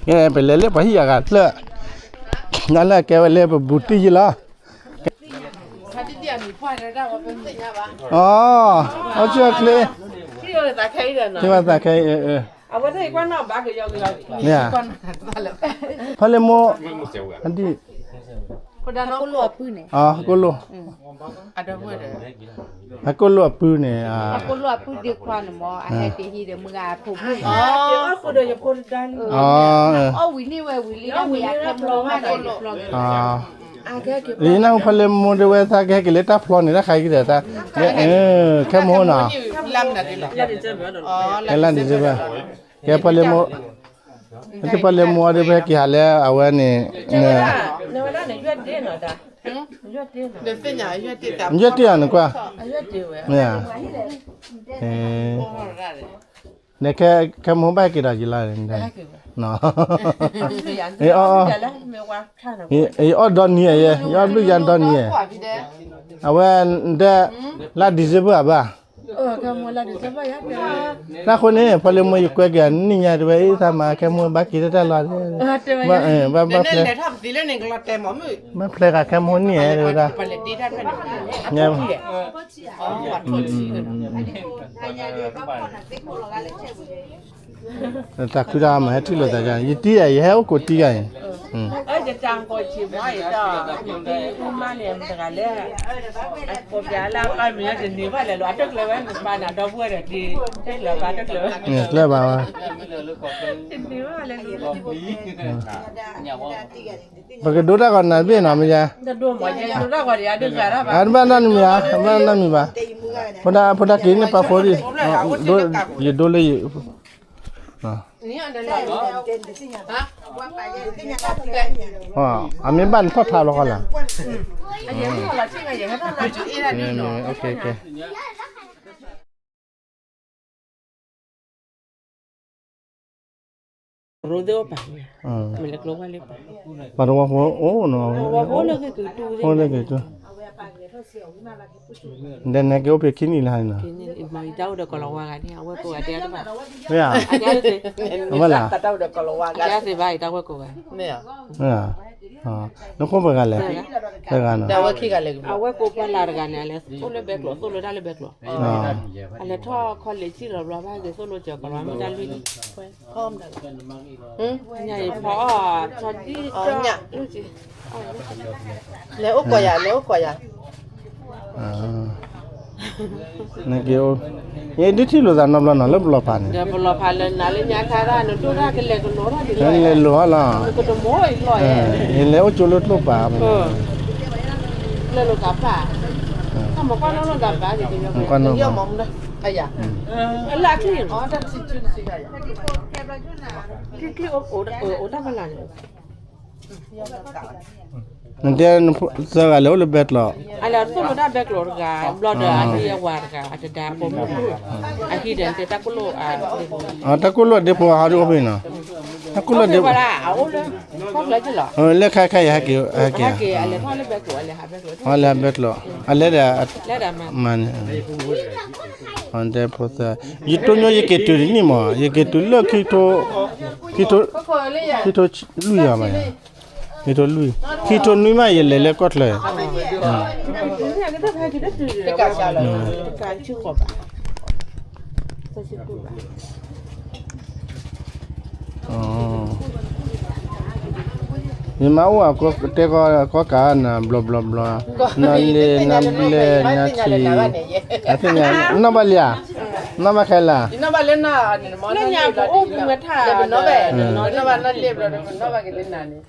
ကဲ ပလဲၤလၢပှၤဟံၣ်အဂၤဖျၢၣ်, နလၢကဲဝဲလၢပဘူးတံၢ်ယံလီၤ. အီ, အိၣ်ဆူၣ်အိၣ်ချ့, ထံၣ်ဝဲသးခဲအံၤ, မ့ၢ်ဧါ, ဖီလ့မိၢ်, အဒံၣ်, အကိၣ်လိၣ်, အကိၣ်လိၣ်အပုၢ်န့ၣ်, အကိၣ်လိၣ်အပုၢ်ဒ့ခွါန့ၣ်မ့ၢ် အဟဲက့ၤဟံးဒီးမုၢ်ဂၤအဖိ, အီဝံၤန့ၣ်ဝဲဝံၤလံ, အခဲမုၢ်ဘၣ်န့ၣ်, အံၤနၢ်ဟူဖီလ့မိၢ်ဒၣ်ဝဲသးကဟဲက့ၤလၢတၢ်ဖျီန့ၣ် တၢ်ခါအံၤကဒီးတၢ်, ခဲမုၢ်နီၤ, လါဒံၣ်စ့ဘၢၣ်, ကဲဖီလ့မိၢ်, ဖီလ့မိၢ်အဒၣ်ဝဲက့ၤဟးလၢအဝဲန့ၣ်, ယွၢ်တ့ၢ်အီၤနကွၢ်, မ့ၢ်ဧါ, နခဲ, ခဲမုၢ်ဘၣ်က့ၤဒီးယလါန့ၣ်, အီ, ယအီၣ်ဒီနံၤဧါ, ယအီၣ်ဘျုးယၤဒီနံၤဧါ, အဝဲဒၣ်, လါဒံၣ်စ့ဘၢၣ်အဘၣ်, တၢ်ဃိန့ၣ် ဖီလ့မိၢ်ယကွဲက့ၤအနံၣ်ညါတဲဝဲ အံၤသးမၤခဲမုၢ်ဘၣ်က့ၤတၢ်တၢ်လီၤ, ဘၣ်ဖျဲ, ဘၣ်ဖျဲဃာ်ခဲမုၢ်နံၣ်ဧါတဲဝဲဒၣ်, သးခုတၢ်မၤဟဲထံၣ်လိာ်သး, ယတံၤဧါ, ယဟဲအိၣ်ကိးတံၤဂၤအံၤ, ကျၢၢ်ဘၣ်ဝဲ, ပကဒိတၢ်ဂီၤနၤတဘ့ၣ်နီၤ မ့ၢ်ယါ, အတဘၣ်နီတမံၤဧါ, တဘၣ်နီတမံၤဘၣ်, ဖိဒၣ်က့ၤန့ၣ်ပာ်ဖိဒံး, ယဒိလၢယ အမ့ၢ်ဘၣ်နထီၣ်ထါလီၤဃီလၢ်, ပှၤတဝီဖိအိၣ်နီၤ, အိၣ်လၢက့ၤတုၤ, ဒီးနက့ၤအိၣ်ဖဲခံနံၣ်လၢ်နီၤ, မ့ၢ်ဧါ, အဝဲလၢ်, နခိၣ်ပှဲၤဂၤလဲၣ်, တဂၤနီၤ, အဝဲကိးပှၤလၢ်တဂၤန့ၣ် အလဲၤသိၣ်လၢဘဲကျိး သိၣ်လၢတၢ်လၢဘဲကျိး, အလဲၤထီၣ်ခီလ့ၣ်ဆံၣ်လီၤဘျီဘၣ်က့ၤသိၣ်လိကၠီၤကီးလီၤ မ့ၢ်တၢ်လွံၢ်နံၣ်, ညါအံၤဖီအီၣ်ထီၣ်ဒံၣ်ထီၣ်, လဲၤအိၣ်ကွၢ်ယၤ လဲၤအိၣ်ကွၢ်ယၤ နက့ၤအိၣ်, ယဒုးထံၣ်လိာ်သးနီတဘျီနီၤ လၢပလီၤဖးန့ၣ်, ဒီးပလီၤဖးလၢနၤလၢညါခါတၢ် နဒိၣ်တၢ်ကလဲၤကနိးထီၣ်ဒ်, လဲၤလိာ်အီၤလီၤ, ကတမိၢ်အံၤလီၤ, ယလဲၤအိၣ်ကၠိလၢကျိၣ်ပၤ, လဲၤလိာ်သးပၢ်, တၢ်မၤကွၢ်နီၣ်လိာ်သးပၢ်, မၤကွၢ်နီၣ်လိာ်သး, လၢအချံၣ်, ချံၣ်အိၣ်တၢ်ဖီလာ်န့ၣ် နတဲ သၢဂၤလဲၤအိၣ်လၢဘဲကျိး, အလဲၤသိၣ်လိတၢ်ဘဲကျိးတဂၤ, ဘျီဒီးအဟံၣ်အဝၤတဂၤ အတဒါပိာ်မုၣ်, အဟံၣ်ဒီးနတဲတၢ်ကိၣ်လိၣ်, တၢ်ကိၣ်လိၣ်ဒ့ဖိဟးဒုးအိၣ်ဖဲနီၤ, တၢ်ကိၣ်လိၣ်ဒ့ဖိ, အအိၣ်လၢ, လၢခါခါအံၤဟဲက့ၤ, ဟဲက့ၤ, လဲၤဟးဘဲကျိး, အလဲၤဒီး, မၤန့ၣ် ယတိၢ်ညိ ယက့ၤတုၤတနံၣ်မး ယက့ၤတုၤလၢခံ, ခံထိလွံၢ်ယၤမး, ခံထိလွံၢ်, ခံထိနွံမး ယလဲၤလၢကီၢ်ချၢ, ယမါအိၣ်အတဲကီၢ်ကးနၤ ဘျီဘျီဘျီ, နလ့နဘျဲၣ်နထံ, အသ့ၣ်ညါ, နီၢ်ဘၣ်လံဧါ, နီၢ်ဘၣ်ခဲလၢာ်, နီၢ်ဘၣ်လီၤခါနီၤ,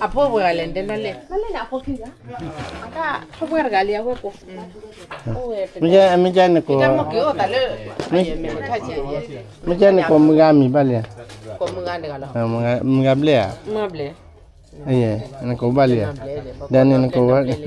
အဖိပှဲၤဂၤလဲၣ်, နတဲနလဲၣ်, အဖိပှဲၤတဂၤလံ အဝဲကိး, မ့ၢ်ကဲနကိး, မ့ၢ်ကဲနကိးမုၢ်ဂၤမံၤဘၣ်လံ, မုၢ်ဂၤဘျဲၣ်ဧါ, နကိးဘၣ်လံဧါ, ဒီးန့ၣ်နကိးဝဲ, ဒီး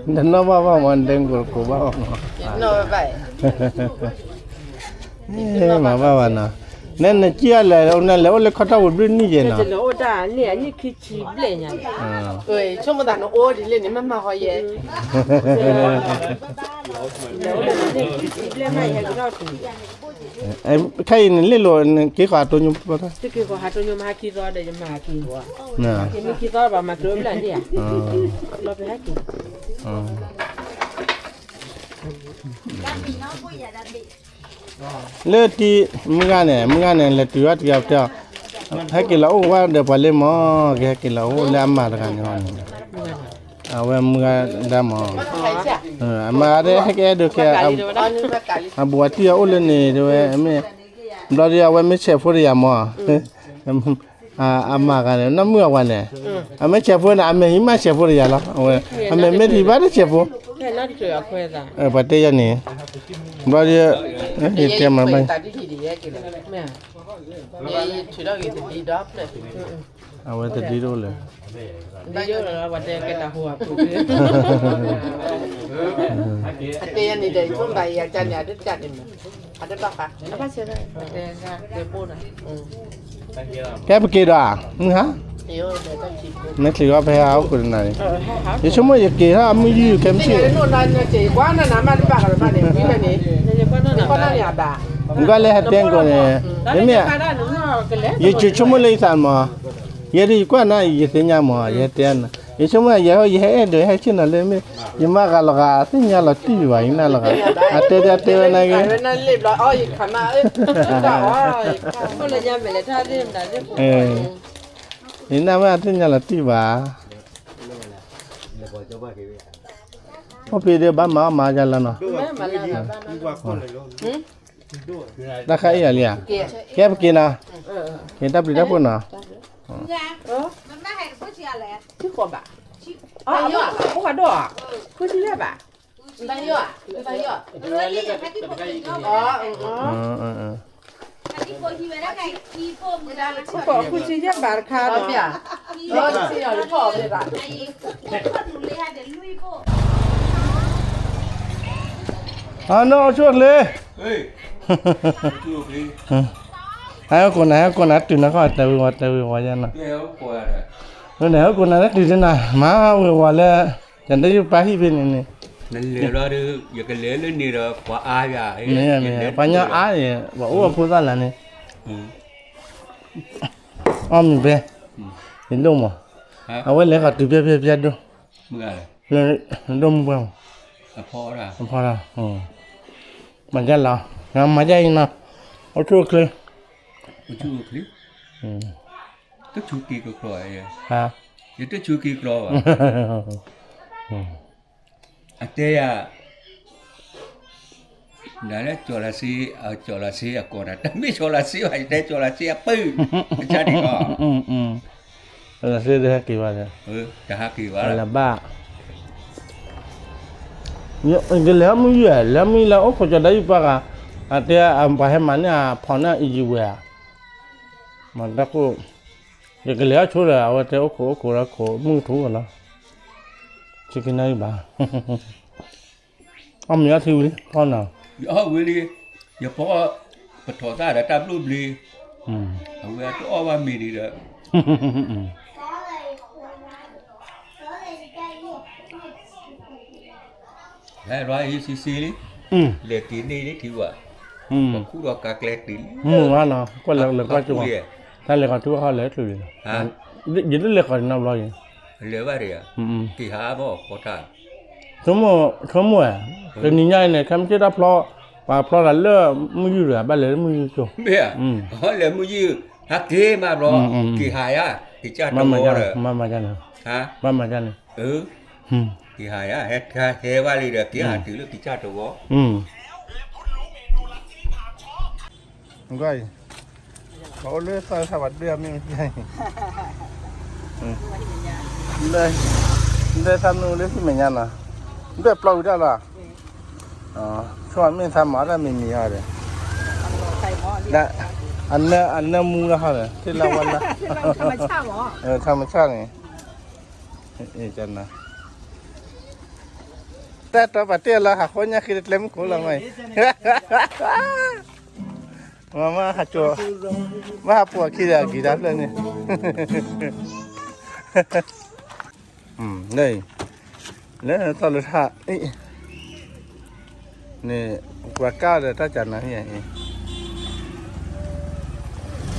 နီၢ်ဘၣ်ဘၣ်မး နတဲနကိးကိးဘၣ်မး, မၤဘၣ်ဘၣ်နီၤ, နဲနကံၢ်အလဲၣ်, နလဲၤအိၣ်လၢခီထီၣ်ဝံၤဘျုးနံၣ်ယဲနီၤ, ဆိကမိၣ်သးနအိၣ်ဒ်လဲၣ်န့ၣ် မ့ၢ်မၤဃီယဲ ခဲအံၤန့ၣ်လ့ၣ်လိၤ က့ၤဃီၤတိညိ တက့ၤဃီၤဟးတိညိမဟါခံသီဒီးယမၤက့ၤ, ယမ့ၢ်ခံသီဘၣ်မၤကျိၤဘျၣ်န့ၣ်ဧါ, လီၤပဟဲက့ၤ လၢတံၤ မုၢ်ဂၤန့ၣ် မုၢ်ဂၤန့ၣ် လဲၤတုၤဝဲတဂၤပတဲအီၤ, ဟဲက့ၤလီၤအိၣ်ဝဲဒီးပှၤလၢမၢ်, ကဟဲက့ၤလီၤအိၣ်လၢအမါတဂၤန့ၣ်, အဝဲမုၢ်ဂၤဒၣ်မၢ်, အမါဒၣ်ဟဲက့ၤအဲၣ်ဒိးကဲ, အဘူးအတံၢ်အအိၣ်လၢန့ၣ် တဲဝဲ, မ့ၢ်, ဘျီဒီးအဝဲမ့ၢ်ဆဲးဖိတယၤမၢ် အမါဂၤန့ၣ် နီၢ်မုၣ်အဝၤန့ၣ်, အမ့ၢ်ဆဲးဖိန့ၣ် အမဲာ်ဟံးမးဆဲးဖိတယၤလီၤ, အဝဲ, အမဲာ်မ့ၢ်တဟံးဘၣ်တဆဲးဖိ, ပှၤတဲယၤန့ၣ်, ဘျီဒီး, ယတဲမၤဘၣ်, အဝဲတဒ်ဒိၣ်လဲၣ်, အတဲယၤန့ၣ်ဒီး ကၠိဘၣ်ယၤကန့ၣ် အတတၢ်န့ၣ်မး, အတဘၣ်ဃး ကဲပက့ၤဒီး, မုၢ်ဟါ, မ့ၢ်ချံးဂီၤဖဲဟးအိၣ်ခိၣ်တနၤန့ၣ်, ယဆိကမိၣ်ယက့ၤထီၣ်အမုၢ်ယုၢ်ခဲမုၢ်ဆ့ၣ်, နကွၢ်လၢဟဲတဲကိးန့ၣ်, မ့မ့ၢ်, ယဆိကမိၣ်လၢယသးမၢ်, ယဲဒၣ်ယကွၢ်နၤ ယသ့ၣ်ညါမၢ် ယဟဲတဲနၤ, ယဆိကမိၣ်ယဲဟီၣ်ယဟဲအဲၣ်ဒိးဟဲဆ့ၣ်နီၤလၢမ့ၢ်, ယမါဂၤလီၤဂာ်သ့ၣ်ညါလီၤတံၢ်ဘၣ် ယနၢ်လီၤဂာ်, အတဲဒၣ်တဲဝဲနၤဂ့ၤ ယနၢ်မ့ၢ်အသ့ၣ်ညါလီၤတံၢ်ဘၣ်, အိၣ်ဖဲဒီးဘၣ်မၤအီၣ်မၤယါလၢနီၤ, တၢ်ခါအံၤယၤလံဧါ, ကဲပက့ၤနီၤ, က့ၤတၢ်ပျံၤတၢ်ဖုးနီၤ, ဘၣ်, အနီၢ်အိၣ်ဆူၣ်ချ့, ဟဲကိးနၤ ဟဲကိးနၤ တုၤနၤခီၣ် တဲဝံၤဝီၤ တဲဝံၤဝီၤယဲနီၤ, န့ၣ် ဟဲကိးနၤလၢတုၤတနၤ မၤဝံၤဝီၤလၢ တၢ်တယုၢ်ပၢ်ဟံၣ်ဖဲန့ၣ်န့ၣ်, နလဲၤလီၤဒီး ယကလဲၤလၢန့ၣ်ဒီး ပှၤအါယၤ, မ့ၢ် ပှၤညီအါယၤ ပှၤအိၣ်အဖိသၣ်လၢန့ၣ်, အီၣ်မ့ၢ်ဖဲ, ယဒိၣ်မး, အဝဲလဲၤဃီၤတုၤဖဲဖဲဖဲဒိၣ်, လၢဒိၣ်မုၢ်ပှၢ်မး, အဖီဒၣ်, မၤဒ်လီၤ, မၤဒ်အံၤနီၤ, အိၣ်ဆူၣ်အိၣ်ချ့, အိၣ်ဆူၣ်အိၣ်ချ့, တဆူၣ်က့ၤကကျီ, ယတဆူၣ်က့ၤကျီဘၣ်, အတဲယၤ နၤလၢကၠီၤလၤစ့, ကၠီၤလၤစ့အကိးနၤ, တမ့ၢ်ကၠီၤလၤစ့ဘၣ်, ယတဲကၠီၤလၤစ့အပုၢ်, ကစၢ်ဒံးလီၤ, ကၠီၤလၤစ့တဟဲက့ၤဘၣ်, တဟဲက့ၤဘၣ်, လၢဘၣ်, ကလဲၤမုၢ်ယုၢ်, လဲၤမုၢ်ယုၢ်လၢအိၣ်ခိးကၠီၤဒၣ်ယုၢ်ပှၢ်ဂၤ, အတဲပှၤဟဲမၤန့ၢ်အဖီၣ်န့ၢ် Egypt ဝဲဧါ, မၤတၢ်ခိၣ်, ယကလဲၤအဆိဒီး အဝဲတဲအိၣ်ခိးအိၣ်ခိးလၢခိးမုၢ်ထူၣ်လီၤ, ဆ့ကနၣ်ယုၢ်ဘၣ် အီၣ်မ့ၤအီထံဝံၤလံ ဖီနီၤ, ယအီၣ်ဝံၤလံ, ယဖီ, ပထီၣ်သၣ်ဒီးတၢ်ဘျိၣ်ဘျ့, အဝဲတအီၣ်ဘၣ်မ့ၤဒံးဒီး, ဟဲလွဲၢ်ဟံးဆံဆံလံ, လဲၤတ့ၢ်န့ၢ်လံထံဝဲ, ပခူၣ်ဒီးကါကျဲတ့ၢ်လံ, မုၢ်ဝါနီၤ ကွၢ်လဲၤလဲၤကွၢ်ကၠိ, တၢ်လဲၤဃီၤထံဝဲဃီလဲၤချုးလံ, ယတလဲၤဃီၤနီတဘျီအံၤ, လဲၤဘၣ်ဒံးဧါ, က့ၤဟးဘၣ်ဃီတၢ်, ဆိကမိၣ်, ဆိကမိၣ်ဧါ, တနံၤညါအံၤန့ၣ် ခဲမုၢ်ဆ့ၣ်တၢ်ဖျီ, ပှၤဖျီသးလၢမုၢ်ယုၢ်ဒီး ဘၣ်လဲၤလၢမုၢ်ယုၢ်ကၠိ, မ့ၢ်ဧါ, လဲၤမုၢ်ယုၢ်, ဟးက့ၤမးဘျီ, က့ၤဟးယါ, က့ၤကၢ်တဝီဒီး, ဘၣ်မၤဒ်န့ၣ်, က့ၤဟးယါ, ဟဲဘၣ်လံဒီး က့ၤဟးတုၤလၢက့ၤကၢ်တဝီ ကွၢ်အံၤ, ပှၤအိၣ်လၢသီတထါပှၤဒွဲၣ်အီၤမ့ၢ်မ့ၢ်, ဒွဲၣ်သးမ့ၢ်အိၣ်လၢသ့ၣ်မဲာ်ညါနီၤ, ဒွဲၣ်ပျီဝံၤဒၣ်လီၤ, ဆိမ့ၢ်သးမၤတၢ်မံၤမံၤဟီဒီး, အနၢမူလၢဟီဒီး ထံၣ်လၢဝဲလၢ, ထါမဆၣ်န့ၣ်, တၢ်တီပာ်တ့ၢ်လၢဟးဃိညါဃ့တကျဲမုၢ်ခိၣ်လီၤမး, မ့ၢ်ဟးကၠိ, မ့ၢ်ဟးပိာ်အခံဒီးအဂ့ၤတၢ်ဖျၢၣ်န့ၣ်, လၢ, လၢသီလၢထါ, န့ၣ် ပှၤကါဒီးတၢ်ကၢ်နၤအံၤ,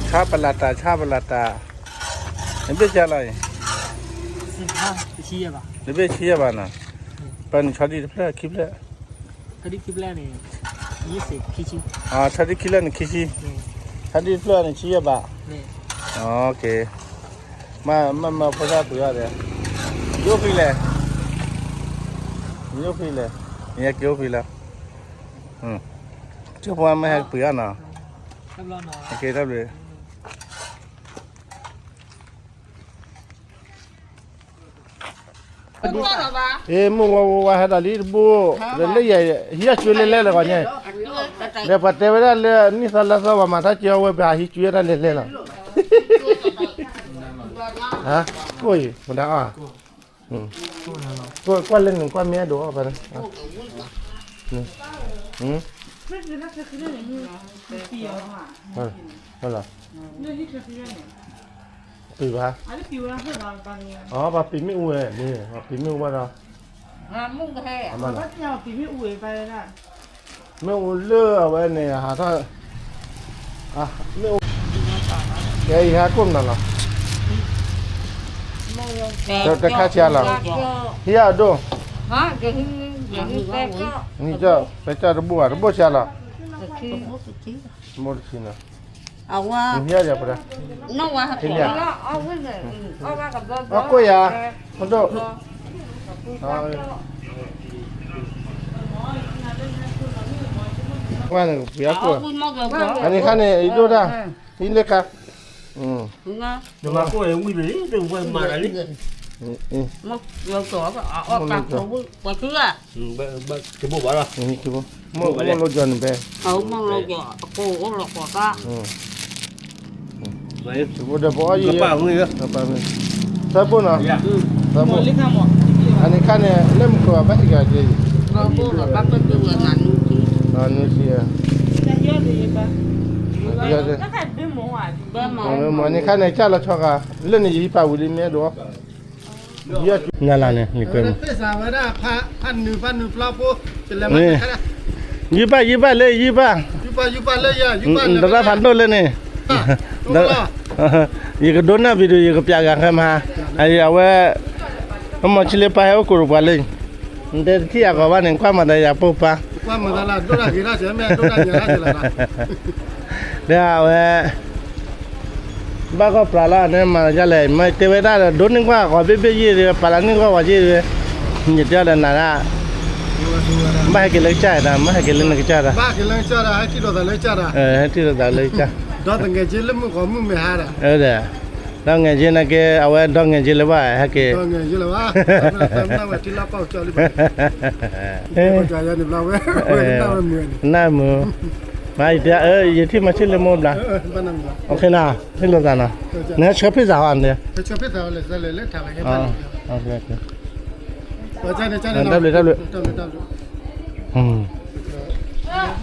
ဆါပလၢ်တၢ် ဆါပလၢ်တၢ်, နဘ့ၣ်ကါလီၤအံၤ, နဘ့ၣ်ဆံယဲၢ်ဘၣ်နီၤ, ပှၤန့ၣ်ဆီဒံၣ်တဖျၢၣ်ခံဖျၢၣ်, ဆီဒံၣ်ခံဖျၢၣ်န့ၣ်ခံဆံ, ဆီဒံၣ်တဖျၢၣ်န့ၣ်ဆံယဲၢ်ဘၣ်, မ့ၢ်မ့ၢ်ဖိသၣ်ပှ့ၤအီၤဒီး, ယအိၣ်ဖဲလဲၣ်, ယအိၣ်ဖဲလဲၣ်, နက့ၤအိၣ်ဖဲလီၤ, ကၠိဖိမ့ၢ်ဟဲကပှ့ၤအီၤနီၤ, တၢ်ဘျုး အ့ မုၢ်ဝါဝါဟဲဒီးလံတဘိ, ဒီးလၢယဟံးအဆွ့လဲၤလဲၤလၢဂီၢ်ညါ, ဒီးပှၤတဲဝဲဒၣ်လၢနံၣ်သီလါသီပှၤမၤတၢ်ကဲအီၤဝဲ ပဟံးဆွ့တၢ်လဲၤလဲၤလီၤ, ကိၣ်အံၤ မတၤအီၣ်, ကွၢ်လၢနကွၢ်မ့ၢ်အဒိၣ်အီၣ်ဘၣ်, ပှ့ၤဘၣ်, ပှ့ၤမ့ၣ်အူဝဲန့ၣ်, ပှ့ၤမ့ၣ်အူဘၣ်ဒီး, မ့ၣ်အူလၢအဝဲန့ၣ် ဟးထီၣ်, မ့ၣ်အူ, ကဲအံၤဟဲကိၣ်မနုၤလီၤ, တခါဆံးလီၤ, ဟံးအဒိၣ်, ပဲကၠီၣ်တဘိၣ်ဘၣ်, တဘိၣ်ဆံးလီၤ, တဘိၣ်တဆံနီၤ, ဟံးယၤပှၤ, အီၣ်ကိၣ်ယၤ, မဒိၣ် ကွၢ်န့ၣ်ပှၤကိၣ်, အန့ၣ်ခါန့ၣ် ယဒိၣ်တၢ်, ယလဲၤခါ, မၤကိၣ်ဝံၤလံ, မၤလံ, မ့ၢ်လီၤကီး, ပှၤဆူ, မ့ၢ်လီၤကီးန့ၣ်ပဲ, မ့ၢ်လီၤကီး, အိၣ်လီၤကီးတၢ်, ဒီးပအီၣ်ယံၤ, သၢဘိၣ်နီၤ, သၢဘိၣ်, အန့ၣ်ခါန့ၣ် လၢမုၢ်ကျိၤဘၣ်ဟ့ၣ်ကၤက့ၤ, နုၤဆံ, မ့ၢ်န့ၣ်ခါန့ၣ် ကၢ်လီၤဆီဂၤ, လၢန့ၣ်ယဟံးပာ်ဝံၤလံမ့ၢ်အဲၣ်ဒိး, နလၢ်န့ၣ် လံာ်ကွဲးမး, ယံဘၣ် ယံဘၣ်လၢယံဘၣ်, တဘၣ်ဖးဒိၣ်လၢန့ၣ်, ယကဒိးန့ၢ် video ယကပျးဂၤဃဲမဟါ, အဝဲ, အမ့ၢ်ဆံလ့ပၢ်ဟဲအိၣ်ကိးပှၤလၢ, နတဲတထံၣ်အဂီၢ်ဘၣ်န့ၣ် ကွၢ်မၤသးယၤပိာ်ပၢ်, ဒီးအဝဲ ဘၣ်ဂီၢ်ပြးလီၤန့ၣ် မၤယၤလဲၣ်, မ့ၢ်တဲဝဲဒၣ်ဒီး ဒိးန့ၢ်ကွၢ်ဂီၤဘ့ၣ်ဘ့ၣ်ယံၢ်ဒီး ပာ်လီၤန့ၢ်ကွၢ်ဝဲယံၢ်ဒီး, ယတဲအီၤဒီးနၤဒၣ်, ဘၣ်ဟဲက့ၤလၢကစၢ်ဒၣ်, မ့ၢ်ဟဲက့ၤလၢနကစၢ်ဒၣ်, ဟဲထံၣ်လိာ်သးလၢကစၢ်ဒၣ်, ဒီးသငယ်ချင်းလၢမုၢ်ဂီၤမုၢ်မ့ၢ်ဟါဒၣ်, ဒီးငယ်ချင်းနာ်က့ အဝဲဒီးငယ်ချင်းလၢၤဘၣ် ဟဲက့ၤ, နၢ်မုာ်, မၤယတဲ, ယထံၣ်မၤဆံလ့မိၢ်ဘျး, န, ထံၣ်လိာ်သးနီၤ, နဟဲဆှၢဖ့ၣ်သးဟီန့ၣ်, တၢ်ဘျုး တၢ်ဘျုး, တၢ်ဘျုး,